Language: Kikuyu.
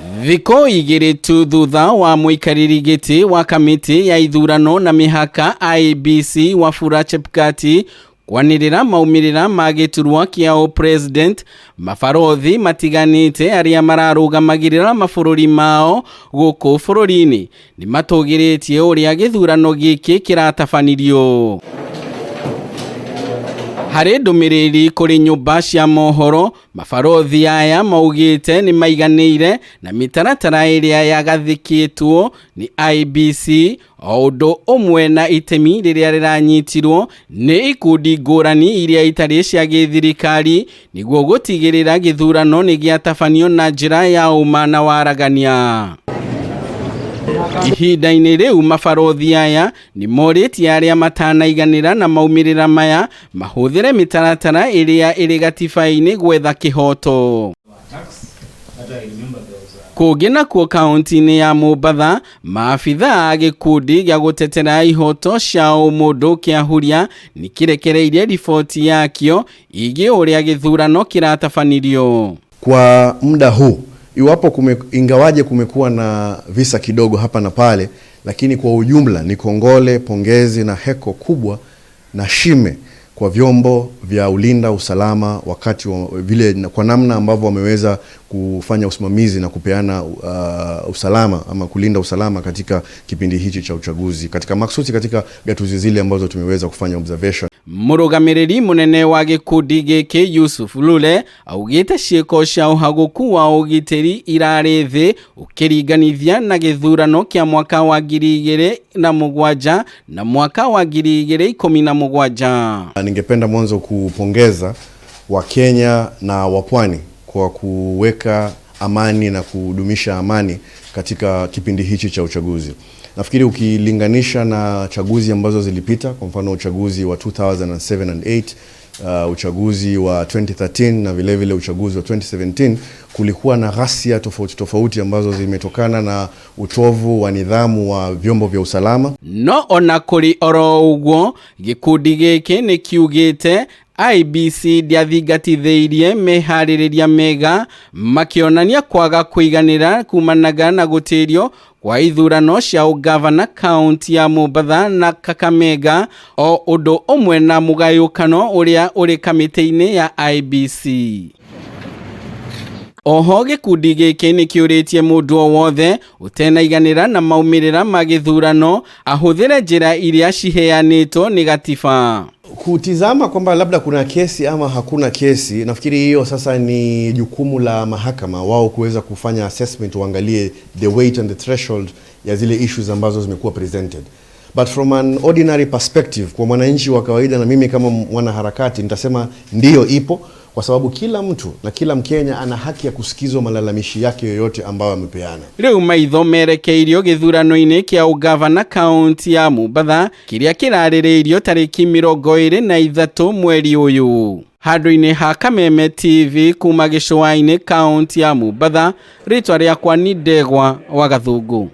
Thikũ igĩrĩ tu thutha wa mũikarĩri gĩtĩ wa kamĩtĩ ya ithurano na mĩhaka IEBC Wafula Chebukati kwanĩrĩra maumĩrĩra ma gĩturwa kĩa ũpresident, mabarothi matiganĩte arĩa mararũgamagĩrĩra mabũrũri mao gũkũ bũrũri-inĩ nĩ matũgĩrĩtie ũrĩa gĩthurano gĩkĩ kĩratabanirio. Harĩ ndũmĩrĩri kũrĩ nyũmba cia mohoro, mabarothi aya maugĩte nĩ maiganĩire na mĩtaratara ĩrĩa yagathĩkĩtwo nĩ IEBC o ũndũ ũmwe na itemi rĩrĩa rĩranyitirwo nĩ ikundi ngũrani iria itarĩ cia gĩthirikari nĩguo gũtigĩrĩra gĩthurano nĩ gĩatabanio na njĩra ya ũma na waragania. Ihinda-inĩ rĩu mabarothi aya nĩ morĩtie arĩa matanaiganĩra na maumĩrĩra maya mahũthĩre mĩtaratara ĩrĩa ĩrĩ gatiba-inĩ gwetha kĩhoto. Kũngĩ nakuo kaunti-inĩ ya Mombatha, maabitha a gĩkundi gĩa gũtetera ihoto cia ũmũndũ kĩa Huria nĩ kĩrekereirie riboti yakĩo ĩgiĩ ũrĩa gĩthurano kĩratabanirio. Kwa muda huu iwapo ingawaje kumekuwa na visa kidogo hapa na pale, lakini kwa ujumla ni kongole, pongezi na heko kubwa na shime kwa vyombo vya ulinda usalama wakati wa, vile kwa namna ambavyo wameweza kufanya usimamizi na kupeana usalama ama kulinda usalama katika kipindi hichi cha uchaguzi, katika maksusi katika gatuzi zile ambazo tumeweza kufanya observation. Mũrũgamĩrĩri mũnene wa gĩkundi gĩkĩ Yusuf Lule augĩte ciĩko cia ũhagũku wa ũgitĩri irarĩ thĩ ũkĩringanithia na gĩthurano kĩa mwaka wa 2007 na mwaka wa 2017. Ningependa mwanzo kupongeza Wakenya na wapwani kwa kuweka amani na kudumisha amani katika kipindi hichi cha uchaguzi. Nafikiri ukilinganisha na chaguzi ambazo zilipita, kwa mfano uchaguzi wa 2007 and 8, uchaguzi wa 2013 na vile vile uchaguzi wa 2017, kulikuwa na ghasia tofauti tofauti ambazo zimetokana na utovu wa nidhamu wa vyombo vya usalama. No ona kũrĩ oro ũguo, gĩkundi gĩkĩ nĩ kiugĩte IEBC ndĩathingatithĩirie meharĩrĩria mega, makĩonania kwaga kũiganĩra kumanaga na gũtĩrio kwa ithurano cia ũgavana kaunti ya Mombatha na Kakamega, o ũndũ ũmwe na mũgayũkano ũrĩa ũrĩ kamĩtĩ-inĩ ya IEBC. Oho gĩkundi gĩkĩ nĩ kĩũrĩtie mũndũ o wothe ũtenaiganĩra na maumĩrĩra ma gĩthurano ahũthĩre njĩra iria ciheanĩtwo nĩ gatiba. Kutizama kwamba labda kuna kesi ama hakuna kesi, nafikiri hiyo sasa ni jukumu la mahakama wao kuweza kufanya assessment, waangalie the weight and the threshold ya zile issues ambazo zimekuwa presented. But from an ordinary perspective, kwa mwananchi wa kawaida na mimi kama mwanaharakati nitasema ndiyo ipo, kwa sababu kila mtu na kila Mkenya ana haki ya kusikizwa malalamishi yake yoyote ambayo amepeana. Rĩu maitho merekeirio gĩthurano-inĩ kĩa ũgavana kaunti ya Mombatha kĩrĩa kĩrarĩrĩirio tarĩki 23 mweri ũyũ. Handũ-inĩ ha Kameme TV kuma gĩcũa-inĩ kaunti ya Mombatha, rĩtwa rĩakwa ni Ndegwa wa Gathungu.